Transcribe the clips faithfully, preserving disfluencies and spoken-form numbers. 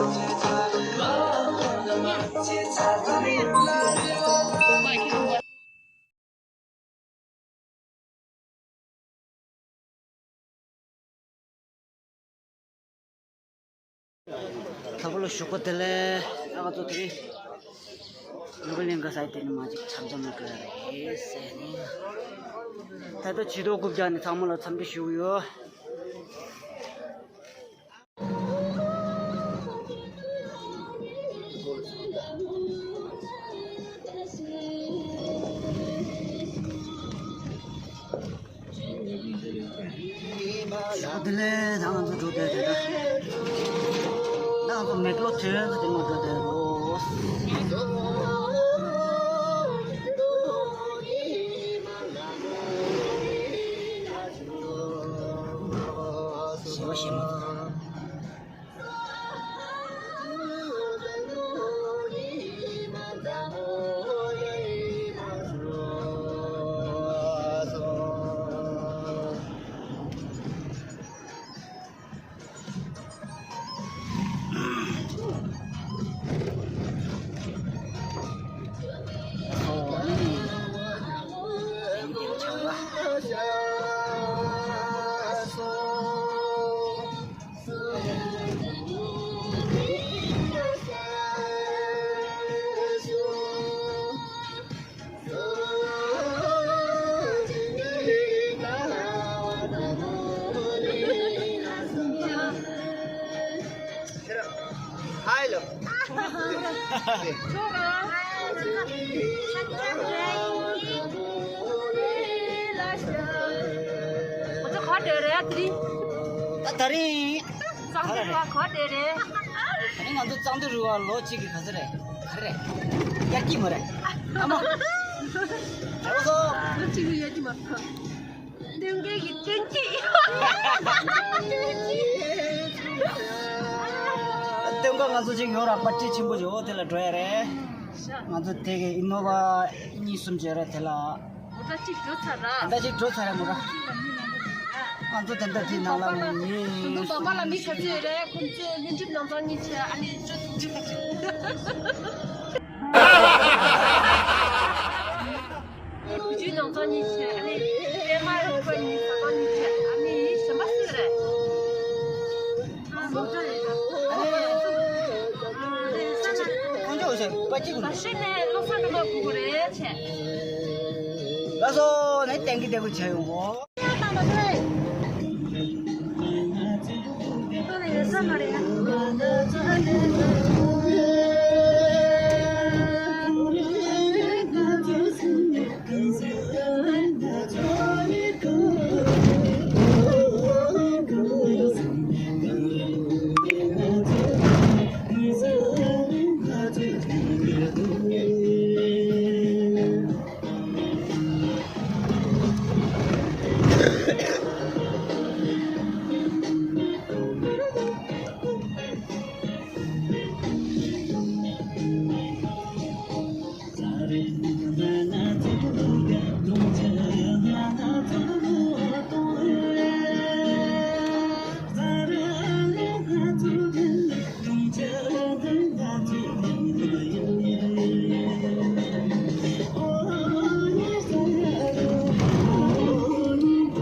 ད་བུ་ལ་ཞོགས་པ་དེ་ལས་ཨ་ང་ཚོ་དེ་རིང་ནོར་བུ་གླིང་ག་སའི་དེ་ནི་མ་ཅིག་འཆམ་འཆམ་ལ་འགྲོ་ཡ་རེད་ཟེར་ནས། ད་ལྟ་བྱིས་ཏོག་རྐུབ་བཀྱག་ནས་ཚང་མ་ལ་འཚམས་འདྲི་ཞུ་གི་ཡོད། ཞོགས་དེ་ལས་ད་ང་ཚོ་འགྲོ་བསྡད་དེ་ད། ད་ང་ཚོ་མེག་ལོ་ཐོན་ཚོ་དེ་མ་འགྲོ་བསྡད་རོ། ཞེ་བ་ཞེ་མ་ཐག་ད་ད་རིང་གཙང་སྟོད་པ་ག་བ་བསྡད་རེད། ད་རིང་ང་ཚོ་གཙང་སྟོད་རུ་བ་ལོ་གཅིག་གི་ག་ཚོད་རེད། ག་རེ་རེད། དབྱར་སྐྱིད་མ་རེད། ཨ་མ། ཨོ་སོ། ལོ་གཅིག་གི་དབྱར་སྐྱིད་མ། སྟོན་ཁའི་གི་སྟོན་སྐྱིད། སྟོན་ཁ་ང་ཚོ་གཅིག་ཡོད་ར། པར་ཊི་ཆེན་པོ་ཅིག་འོ་དེ་ལ་འགྲོ་ཡ་རེད། ང་ཚོ་དེ་གི་ཨི་ནོ་བ་གཉིས་གསུམ་ཅིག་ཡོད་ར། དེ་ལ། མོ་ཊ་གཅིག་འགྲོ་ཚར་ར། ད་གཅིག་འགྲོ་ཚར་ར་མོ་ཊ། ང་ཚོ་དེ་འདྲ་དེ་ནང་ལ་མི། ད་དུང་པགས་པ་ལ་མི་ག་ཚོད་རེད། ཁོང་ཚོས་སླེབས་འགྲུབ་ནང་ཚང་གཉིས་བྱས་ཨ་ནི་ཅོ་ཅོ་ཅོ། བུ་ཆུའི་ནང་ཚང་གཉིས་བྱས་ཨ་ནི་པད་མ་རུ་ཁོ་གཉིས་ཟ་ཁང་གཉིས་བྱས་ཨ་ནི་གཞན་པ་སུ་རེད། ཨ་མོ་ཊ་རེད་ད། ཨ་རེད་ས་ན། ཁོང་ཚོ་འོ་ཞེས་པ་གཅིག་གོ། ད་ཤེས་ནས་བློ་བཟང་སྒྲོལ་མ་སྒུག་གི་རེད་བྱས། ལགས་སོ་ནས་ཏན་གི་ཏན་གི་བྱས་ཡོང་གོ།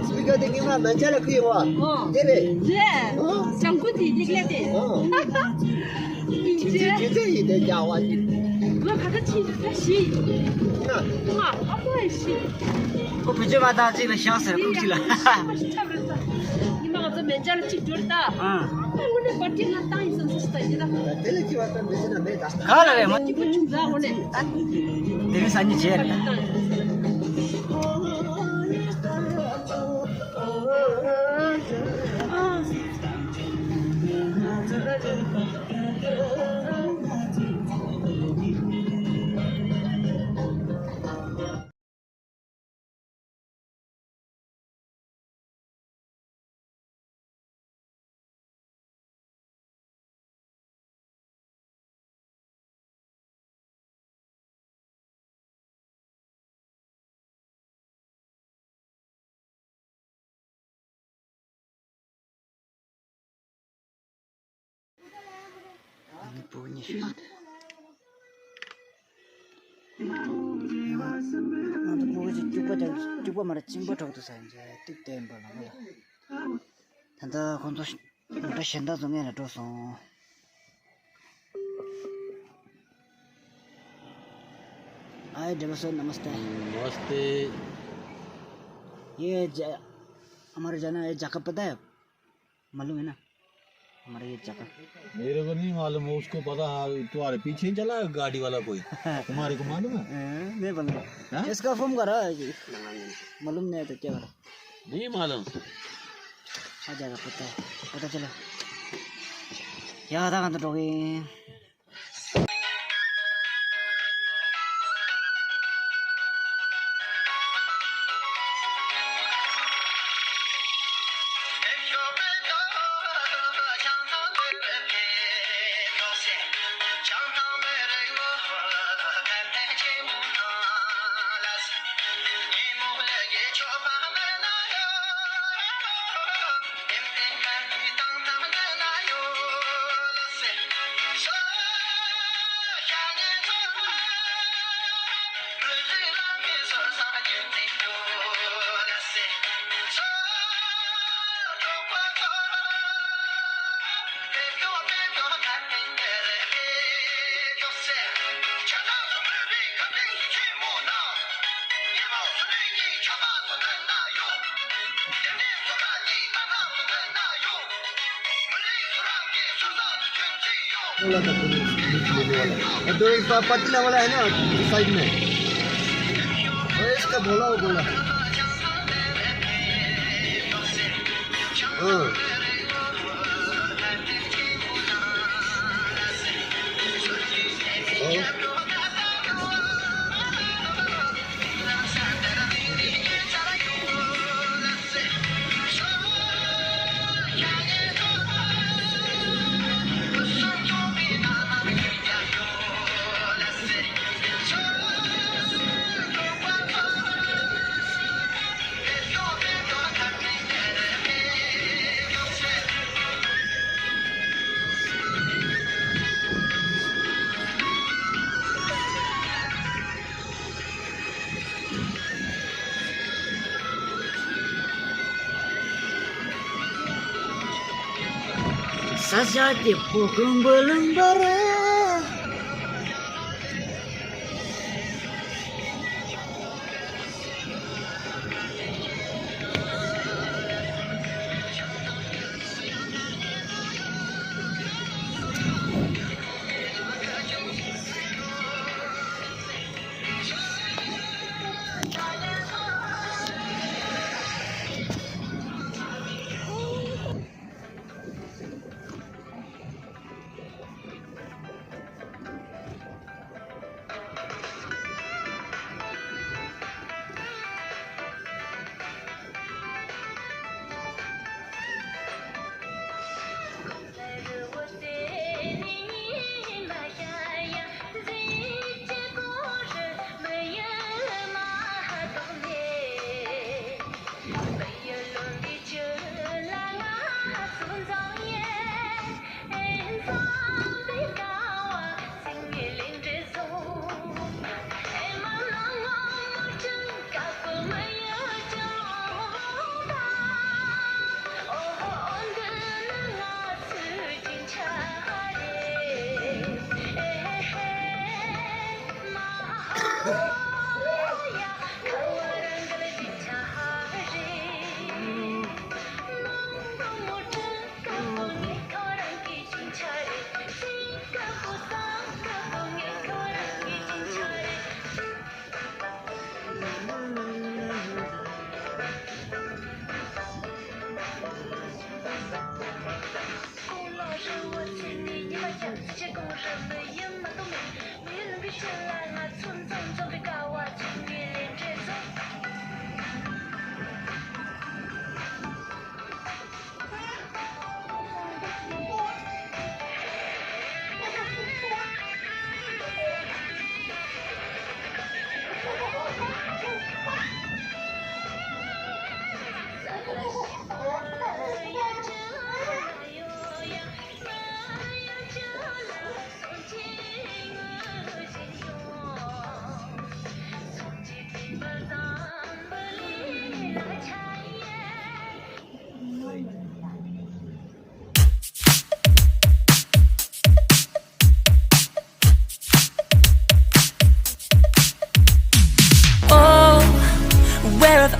སྤི་ཀར་དེ་ཉི་མ་མན་ཆད་ལ་ཁུར་ཡོང་བ། ཨོ། དེ་རེད། རེད། ཨོ། ལྗང་ཁུ་དེ་ལེགས་ལེགས་དེ། ཨོ། དེ་དེ་དེ་ཡིན་དེ་རྒྱ་བ་ཞིག་ལོ་ག་ཚོད་ཕྱིན་ད་བཞི། ལྔ། ལྔ། ཨ་ཕོ་བཞི། ཁོ་བུ་ཆུ་མ་དང་གཅིག་ལ་ཤག་ཟེར་ཁུག་ཅིག་ལ། ཉི་མ་ང་ཚོ་མན་ཆད་ལ་གཅིག་འགྲོ་རེད་ད། ཨ། ཨ་ཕ་དངོས་གནས་པར་ཊི་ང་བཏང་ཡིན་བསམ་སོང་ཞིག་ད་ཡིན་ད། དེ་ལས་ཅི་བ་ད་མི་ཤེས་ན་མེད་ད། ག་ལ་རེད་མ། སྐྱིད་པོ་བྱུང་ད་དངོས་གནས། དེ་རིང་སང་ཉིན་བྱས་རེད་ད། ཕྲུ་གུ་གཉིས་ཤིག་ང་ཚོ་ཕྲུ་གུ་ཅིག་སྐྱུག་པ་རྒྱག་སྐྱུག་པ་མ་རེད། གཅིན་པ་འཕྲོག་ཏུ་ཟ་ཡིན་ཅེས་ཏིག་བསྟན་པ་ལ་ང་ལ། ད་ལྟ་ཁོང་ཚོ་ང་འདྲ་གཞན་དག་ཚོ་སྔོན་ལ་འགྲོ་སོང་། ཨའི་འདྲེ་པ་སོ་नमस्ते। नमस्ते। ये ज- हमारे जाना है जगह पता है? मालूम है ना? हमारे ये जगह। मेरे को नहीं मालूम, वो उसको पता है, तुम्हारे पीछे ही चला है गाड़ी वाला कोई। तुम्हारे को मालूम है? हाँ, नहीं मालूम। हाँ? इसका फोन करा। मालूम नहीं है तो क्या करा? नहीं मालूम। आ जाएगा, पता है, पता चला। याद आ तो डोगी। तो एक पा- पतला वाला है ना, साइड में। और इसका भोला वो भोला। हाँ। ས་ཆ་སྐྱིད་པོ་ཀུན་པོ་ལུང་པར།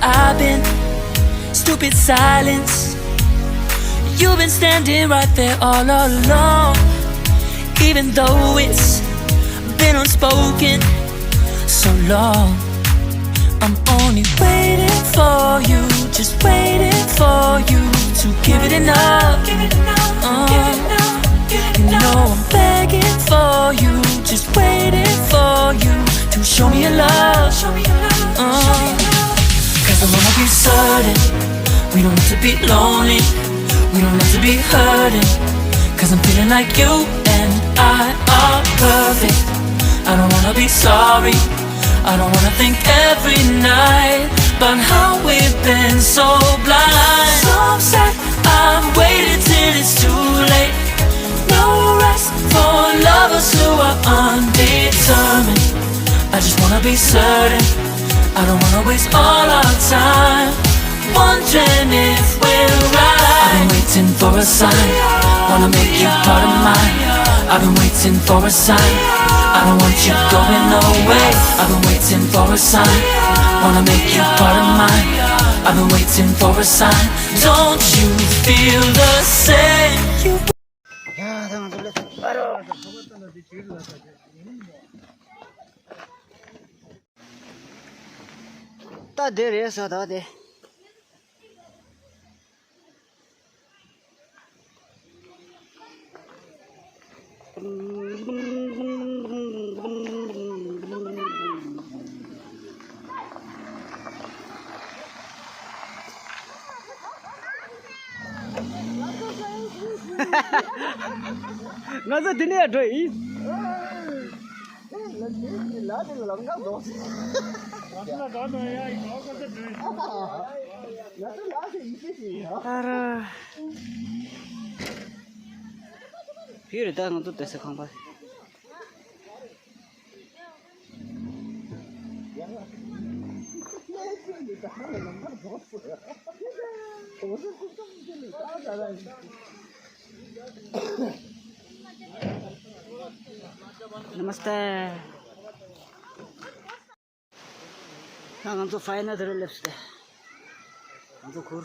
I've been stupid silence. You've been standing right there all along. Even though it's been unspoken so long, I'm only waiting for you, just waiting for you to give it enough. Uh, you know I'm begging for you, just waiting for you to show me your love. Uh, Cause I wanna be certain we don't have to be lonely, we don't have to be hurting. Cause I'm feeling like you and I are perfect. I don't wanna be sorry, I don't wanna think every night about how we've been so blind. Some say I'm waiting till it's too late. No rest for lovers who are undetermined. I just wanna be certain, I don't wanna waste all our time wondering if we're right. I've been waiting for a sign, wanna make you part of mine. I've been waiting for a sign, I don't want you going away. I've been waiting for a sign, wanna make you part of mine. I've been waiting for a sign, don't you feel the same? You ད་ང་ཚོ་ལ་ད་རོ། ད་དེ་རེད་ས་ད་དེ། ང་ཚོ་འདི་ནས་འགྲོ་ཡིན། ཨ་ར། བོད་རེད་ད་ང་ཚོ་སྡོད་ས་ཁང་པ། नमस्ते। ང་ཚོ་ཕའི་ནལ་དེར་སླེབས་སོང་། ང་ཚོ་ཁུར།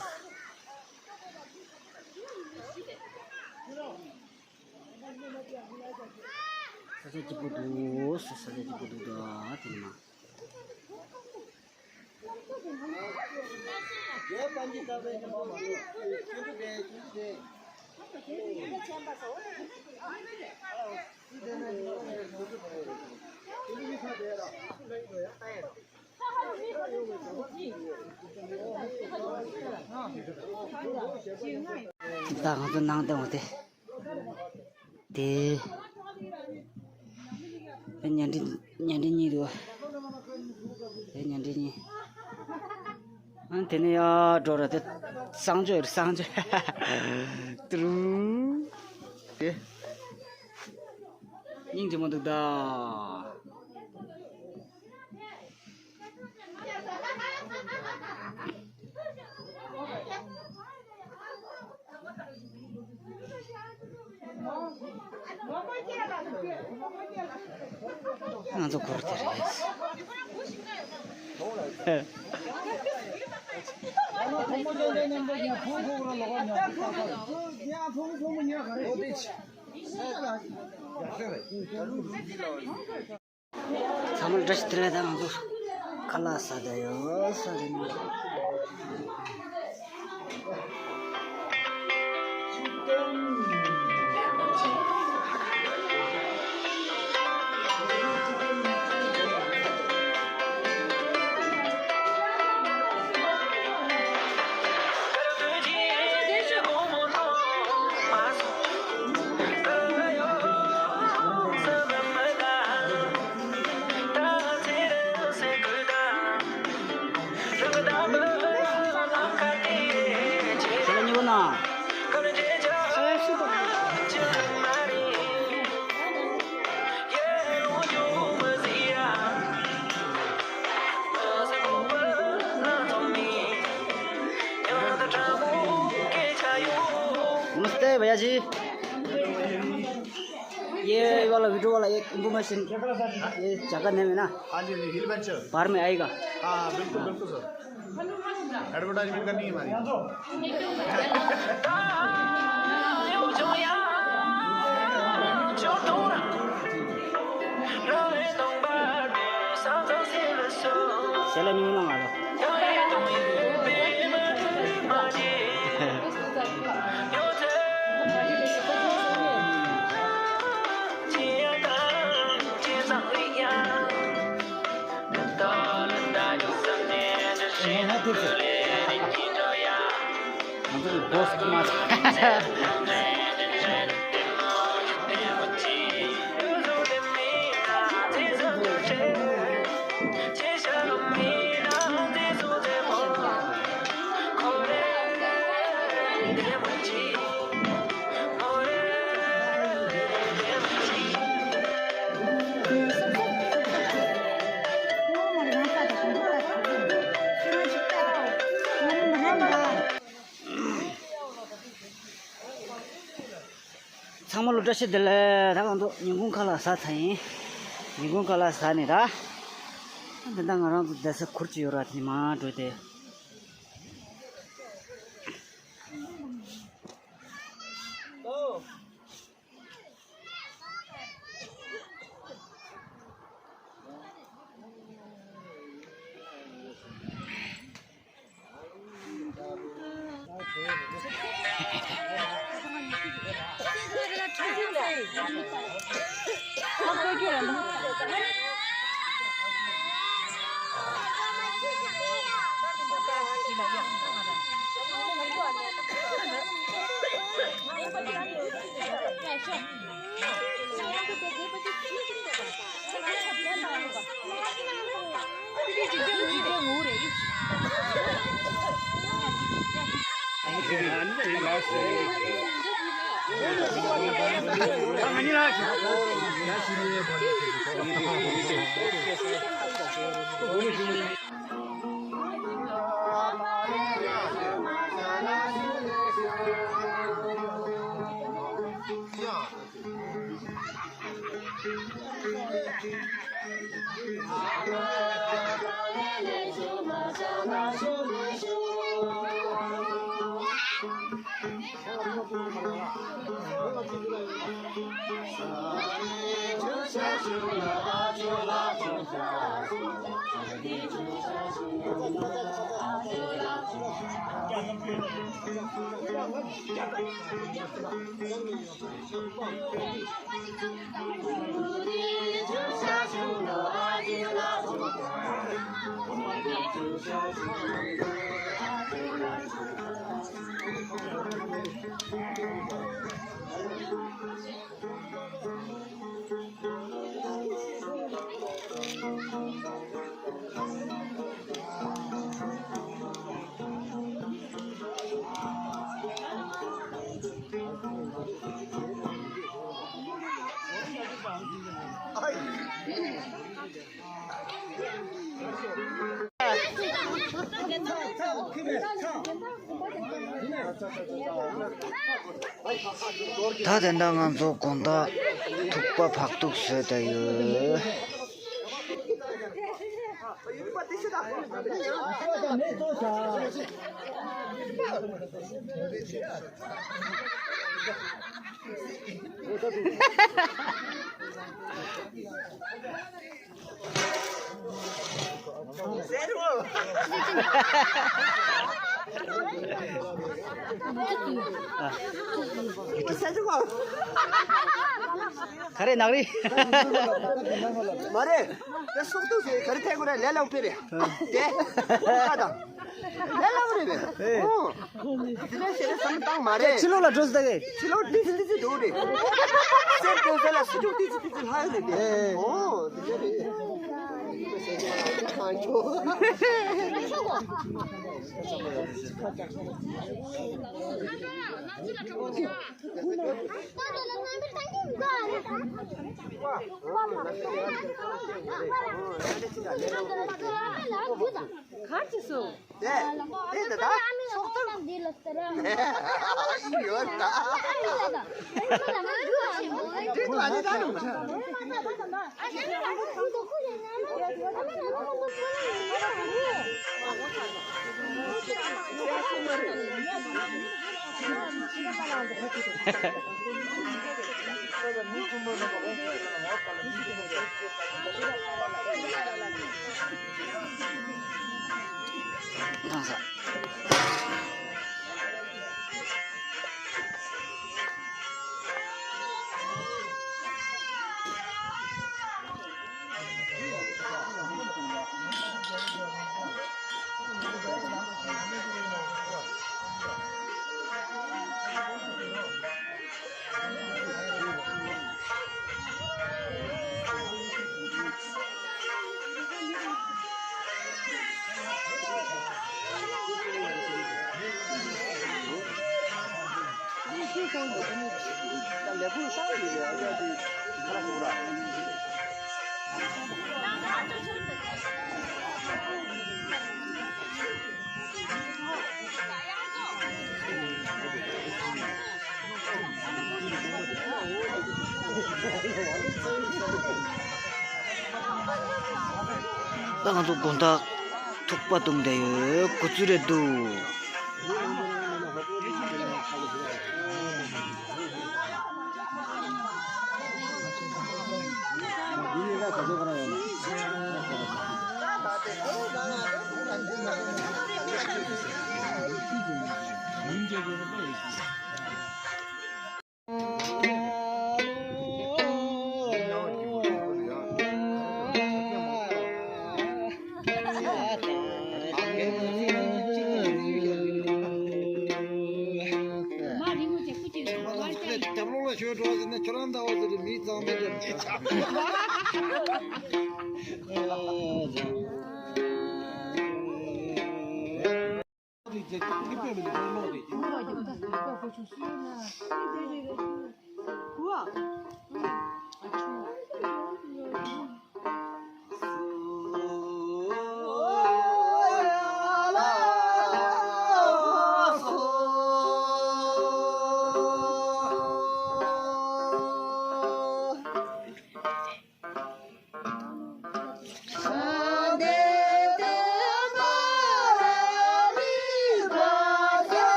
ས་ཆ་སྐྱིད་པོ་འདུག་ས་ས་ཆ་སྐྱིད་པོ་འདུག་ད་དེ་ནི་མ། ད་ང་ཚོ་ནང་དེ་འོ་དེ། དེ། དེ་ཉལ་ཁྲི་ཉལ་ཁྲི་གཉིས་འདུག་དེ་ཉལ་ཁྲི་གཉིས། ཨ་དེ་ནས་ཡར་འགྲོ་ར་དེ་གསང་སྤྱོད་རེད་གསང་སྤྱོད། ཏུ་རུ། དེ། སྙིང་རྗེ་མོ་འདུག་ད། ང་ཚོ་འཁོར་དེ་རེད། ཚང་མ་བཀྲ་ཤིས་བདེ་ལེགས། ད་ང་ཚོ་ཁ་ལག་ཟ་བསྡད་ཡོད་ས་རེད། नमस्ते भैया जी। ये वाला वीडियो वाला एक इंफॉर्मेशन, ये जगह नेम है ना? हाँ जी, हाँ जी, हिल वेंचर। बाहर में आएगा। हाँ, हाँ, बिल्कुल, बिल्कुल सर। एडवर्टाइजमेंट करनी है हमारी। ཚང་མ་ལོ་བཀྲ་ཤིས་བདེ་ལེགས། ད་ང་ཚོ་ཉིན་གུང་ཁ་ལག་ཟ་ཚར་ཡིན། ཉིན་གུང་ཁ་ལག་ཟ་ནས་ད། ད་ལྟ་ང་རང་ཚོ་བསྡད་ས་གུར་གཅིག་ཡོད་ར། དེ་མར་འགྲོ་སྟེ། ད་དེ་འདྲ་ང་ཚོ་དགོང་དག་ཐུག་པ་ཕག་ཐུག་བཟོས་བསྡད་ཡོད། ག་རེ་ནག་རེད། མ་རེད། དེ་སོག་ཏུ་ཟེར་ག་རེ་ཐེག་གོ་རེད། ལས་ལ་འཕེལ་རེད། དེ་ཁ་དང་། ལས་ལ་འཕེལ་རེད། ཨོ། དེ་ནས་ཞེ་དྲག་བསམ་བཏང་མ་རེད། ཕྱི་ལོགས་ལ་འགྲོ་ཟེར་གི། ཕྱི་ལོགས་ཏི་ཙི་ཏི་ཙི་འགྲོ་རེད། སེམས་འགྲོ་ས་ལ་སུ་ཅུང་ཏི་ཙི་ཏི་ཙི་ལྷག་ཡོད་རེད། ཨོ། དེ་འདྲ་རེད། གང་ཆོག་གར་ཅི་སོ། དེ་དེ་ད་ད་སོག་ཏུ་ཡོད་ད། དེ་ད་དེ་ད་ནུ། ད་ང་ཚོ་དགོང་དག་ཐུག་པ་འཐུང་བསྡད་ཡོད། དགུ་བཅུ་རེད་འདུག་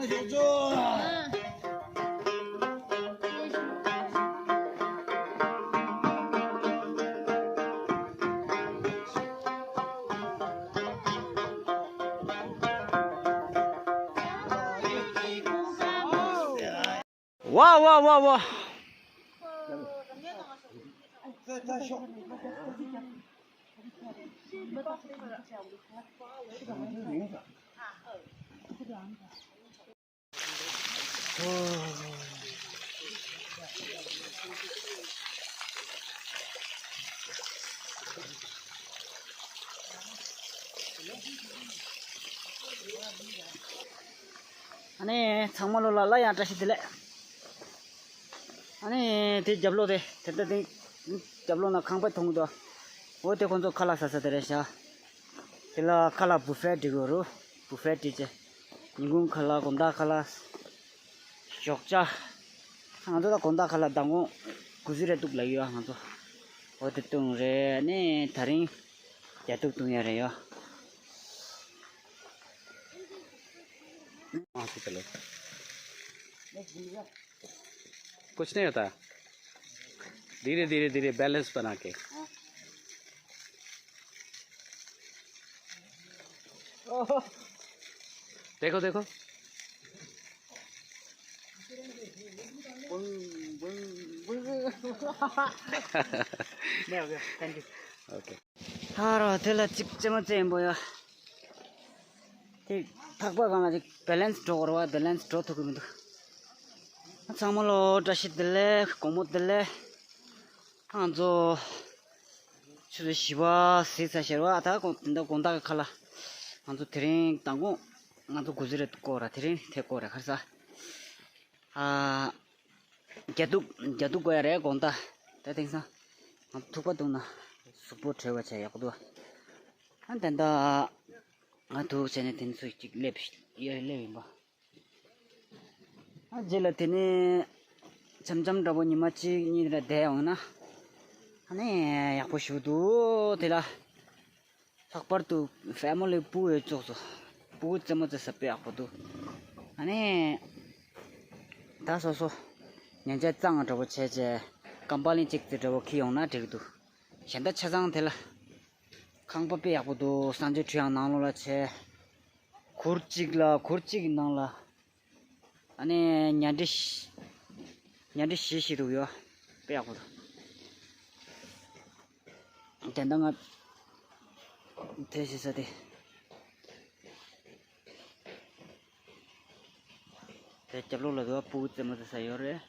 ཝ་ཝ་ཝ་ཝ། ཨ་ནི་ཚང་མ་ལོ་ལ་སླར་ཡང་བཀྲ་ཤིས་བདེ་ལེགས། ཨ་ནི་དེ་རྒྱབ་ལོགས་དེ་དེ་ལྟ་དེ་རྒྱབ་ལོགས་ན་ཁང་པ་མཐོང་གི་འདུག་འོ་དེ་ཁོང་ཚོ་ཁ་ལག་ཟ་ས་དེ་རེད་ཤག་དེ་ལ་ཁ་ལག་བུ་ཧྥེ་སྒྲིག་དགོས་རུ། བུ་ཧྥེ་སྒྲིག་བྱས། ཉིན་གུང་ཁ་ལག་དགོང་དག་ཁ་ལག་ཞོགས་ཇ། ང་ཚོ་ད་དགོང་དག་ཁ་ལག་མདང་དགོང་དགུ་ཟི་རེ་འདུག་ལབ་ཡོད་ང་ཚོ། འོ་དེ་བཏུང་རེད། ཨ་ནི་དེ་རིང་རྒྱ་སྟུག་བཏུང་ཡ་རེད་ཡོད། कुछ नहीं होता। धीरे धीरे धीरे बैलेंस बना के। देखो देखो। नहीं हो गया, थैंक यू। ओके। ཧ་རོ་དེ་ལ་ཅིག་ཅི་མ་ཅི་ཡིན་པོ་ཡོད། དེ་ཐག་པ་སྒང་ལ་ཅིག་བེ་ལེན་སི་འགྲོ་དགོས་རེད་བ། བེ་ལེན་སི་འགྲོ་ཐུབ་ཀྱི་མི་འདུག་ཚང་མ་ལོ་བཀྲ་ཤིས་བདེ་ལེགས། དགོང་མོ་བདེ་ལེགས། ང་ཚོ་ཆུ་ཚོད་བཞི་པ་ཟིན་ཚར་ཤག་རེད་བ། ད་དགོང་དེ་འདྲ་དགོང་དག་གི་ཁ་ལག་ང་ཚོ་དེ་རིང་མདང་དགོང་ང་ཚོ་དགུ་ཟི་རེ་སྐོར་ར་དེ་རིང་དེ་སྐོར་ར་ཁར་ས། ཨ། རྒྱ་སྟུག་རྒྱ་སྟུག་དགོས་ཡ་རེད་དགོང་དག་ད་དེང་སང་ང་ཐུག་པ་འདུག་ན་གཟུགས་པོ་བྲོས་པ་བྱས་ཡག་པོ་འདུག་ཨ་དེ་འདྲ་ང་ཐུག་བྱས་ནས་དེ་ཚོ་གཅིག་སླེབས་ཡ་སླེབས་ཡིན་པ། ཨ་རྗེས་ལ་དེ་ནས་འཆམ་འཆམ་འདྲ་པོ་ཉི་མ་གཅིག་གཉིས་ར་བསྡད་འོང་ན་ཨ་ནི་ཡག་པོ་ཞིག་འདུག་དེ་ལ། ལྷག་པར་དུ་ཕེ་མི་ལི་སྤུ་གུ་ཡོད་ཙོགས་སུ་སྤུ་གུ་རྩེད་མོ་རྩེ་ས་དཔེ་ཡག་པོ་འདུག་ཨ་ནི་ད་སོ་སོ་ཉན་ཆ་གཙང་འདྲ་པོ་བྱས་བྱས་ཀམ་པ་ལིན་གཅིག་ཙི་འདྲ་པོ་འཁྱེར་ཡོང་ན་འགྲིག་གི་འདུག་གཞན་དག་ཆ་ཚང་དེ་ལ་ཁང་པ་དཔེ་ཡག་པོ་འདུག་གསང་སྤྱོད་ཁྲུས་ཁང་ནང་ལོགས་ལ་བྱས། གུར་གཅིག་ལ་གུར་གཅིག་གི་ནང་ལ་ཨ་ནི་ཉལ་ཁྲི་བཞི་ཉལ་ཁྲི་བཞི་བཞི་འདུག་ཡོད། དཔེ་ཡག་པོ་འདུག་དེ་འདྲ་ང་དེ་བྱེད་ས་དེ། དེ་རྒྱབ་ལོགས་ལ་འདུག་སྤུ་གུ་རྩེད་མོ་རྩེ་ས་ཡོད་རེད།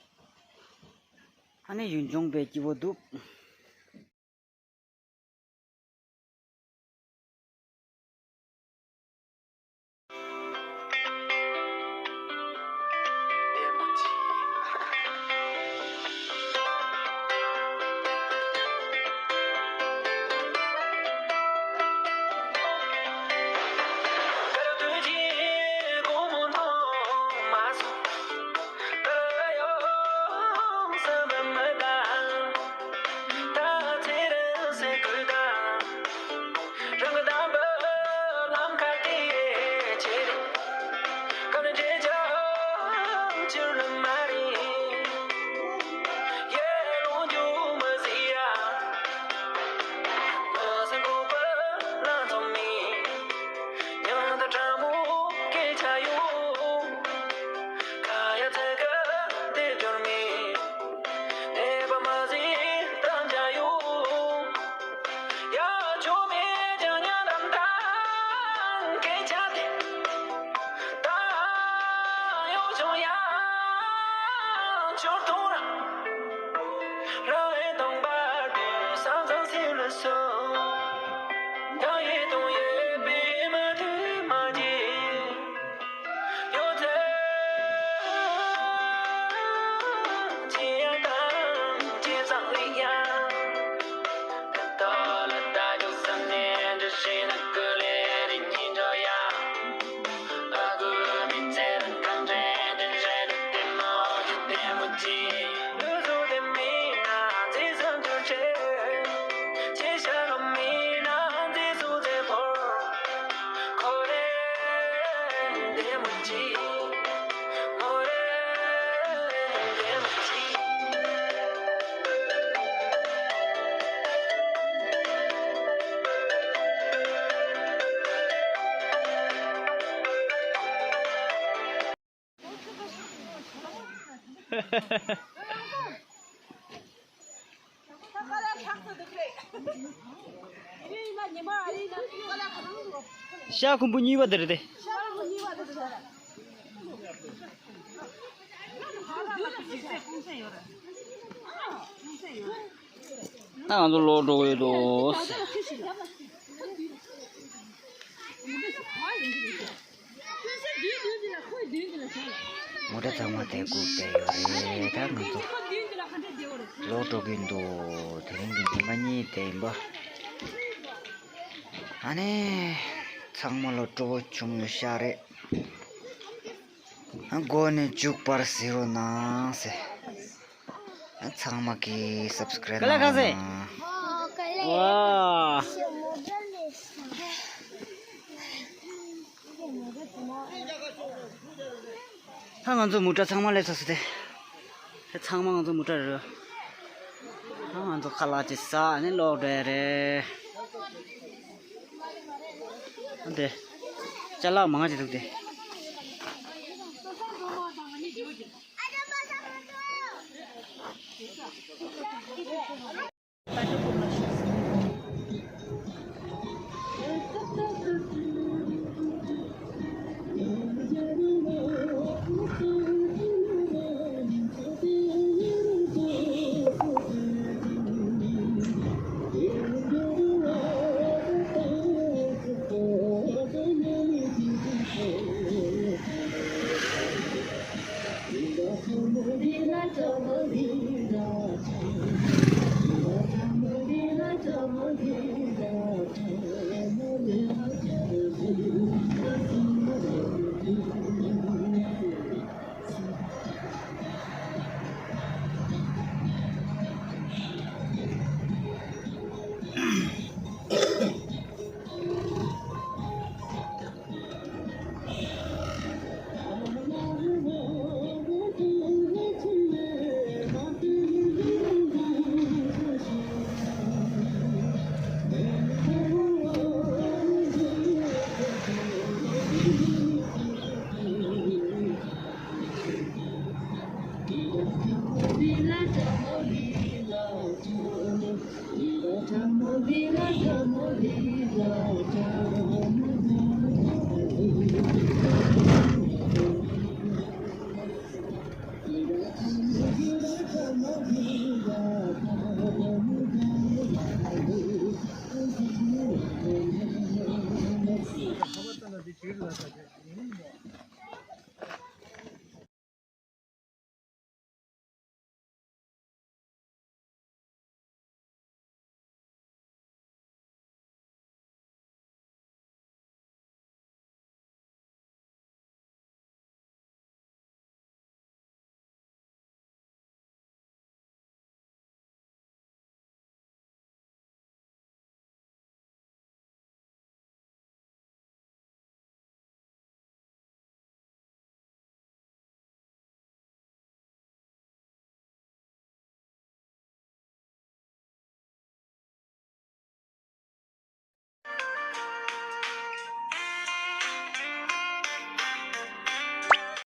ཨ་ནི་ཡུལ་ལྗོངས་དཔེ་སྐྱིད་པོ་འདུག་ཤ་ཁུམ་བུ་གཉིས་པ་དེ་རེད་དེ། ད་ང་ཚོ་ལོག་འགྲོ་གི་ཡོད་དོ། མོ་ཊ་ཚང་མ་དེ་སྒུག་བསྡད་ཡོད་རེད། ད་ང་ཚོ་ལོག་འགྲོ་གི་འདུག་དེ་རིང་གི་ཉི་མ་གཉིས་དེ་ཡིན་པ། ཨ་ནི་ཚང་མ་ལ་སྤྲོ་པོ་བྱུང་ཡོད་ཤག་རེད། ཨ་མགོ་ནས་མཇུག་བར་གཟིགས་རོགས་གནང་ཟེར། ཨ་ཚང་མ་གིས་སབ་སི་ཀ་རེབ་ག་ལ་ག་ཟེ། གནང་། ཝ། ད་ང་ཚོ་མོ་ཊ་ཚང་མ་སླེབས་ཚར་སོང་སྟེ། དེ་ཚང་མ་ང་ཚོ་མོ་ཊ་རེད། ད་ང་ཚོ་ཁ་ལག་ཅིག་ཟ་ནས་ལོག་འགྲོ་ཡ་རེད། ཨ་དེ། ཅ་ལག་མང་ང་ཅིག་འདུག་སྟེ།